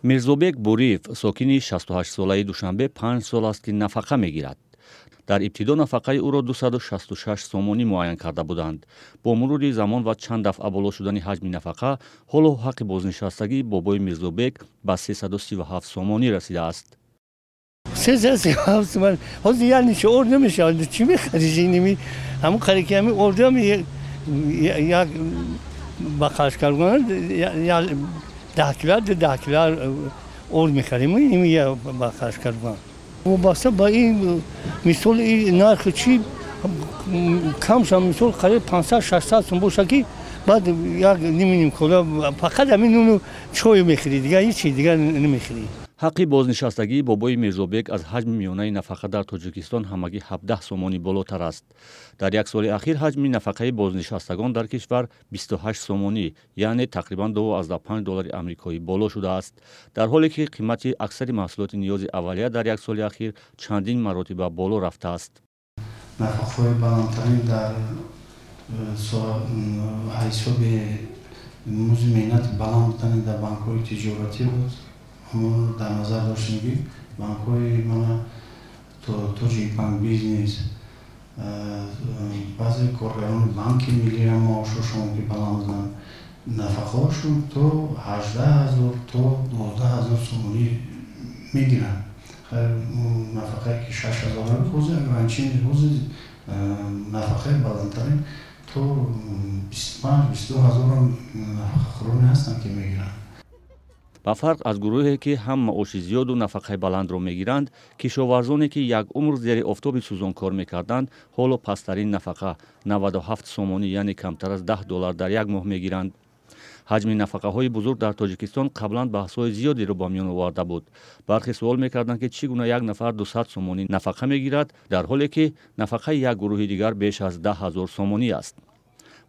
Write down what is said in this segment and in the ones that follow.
Мирзобек Буриев, сокини 68-солаи Душанбе, 5 сол аст, ки нафақа мегирад. Дар ибтидо нафақаи ӯро 266 сомонӣ муайян карда буданд. Бо мурури замон ва чанд дафъа боло шудани ҳаҷми нафақа, ҳоло ҳаққи бознишастагии бобои Мирзобек ба 337 сомонӣ расидааст. 337 сомон ҳозир яъне чи орд намешавад. Чӣ мехариши? Ними ҳамун қари ки ҳамин ордам як ба қарш кардан 10 кила, 10 кила орд мехарем, ними ба қарш кардан. Вобаста ба ин, мисол, нархи чӣ кам шав, мисол, қариб 500, 600 сум боша, ки баъд як ними кола, фақат ҳамин нуну чою мехӯрӣ, дигар ҳеҷ дигар намехӯрӣ. Ҳаққи бознишастагии бобои Мирзобек аз ҳаҷми миёнаи нафақа дар Тоҷикистон ҳамагӣ 17 сомонӣ болотар аст. Дар як соли ахир ҳаҷми нафақаи бознишастагон дар кишвар 28 сомонӣ, яъне тақрибан 2,5 доллари амрикоӣ боло шудааст, дар ҳоле ки қимати аксари маҳсулоти ниёзи аввалия дар як соли ахир чандин маротиба боло рафтааст. Нафақаҳои баландтарин дар ҳисоби музди меҳнати баланд будани дар банкҳои тиҷоратӣ буд. Мо дар назар доштем, ки банкҳои мана Тоҷикбанк Бизнес, баъзе коргарони Банки Миллиам маошошон ки баланд буданд, нафақаҳошон то 18 000, то 12 000 сомонӣ мегиранд. Нафақае ки 6000 ҳозир ограничение, ҳозир нафақаи баландтарин то 25, 22 ҳазорам нафақахӯроне ҳастанд, ки мегиранд. Ба фарқ аз гурӯҳе, ки ҳам маоши зиёду нафақаи баландро мегиранд, кишоварзоне, ки як умр зери офтоби сӯзон кор мекарданд, ҳоло пасттарин нафақа 97 сомонӣ, яъне камтар аз 10 доллар дар як моҳ мегиранд. Ҳаҷми нафақаҳои бузург дар Тоҷикистон қаблан баҳсҳои зиёдеро ба миён оварда буд. Бархе суол мекарданд, ки чӣ гуна як нафар 200 сомонӣ нафақа мегирад, дар ҳоле ки нафақаи як гурӯҳи дигар беш аз 10 000 сомонӣ аст.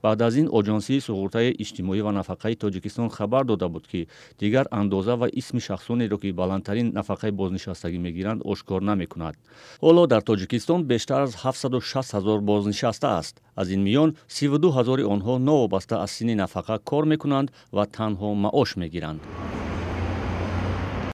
Баъд аз ин Оҷонсии суғуртаи иҷтимоӣ ва нафақаи Тоҷикистон хабар дода буд, ки дигар андоза ва исми шахсонеро, ки баландтарин нафақаи бознишастагӣ мегиранд, ошкор намекунад. Ҳоло дар Тоҷикистон бештар аз 760 ҳазор бознишаста аст. Аз ин миён 32 ҳазори онҳо новобаста аз синни нафақа кор мекунанд ва танҳо маош мегиранд.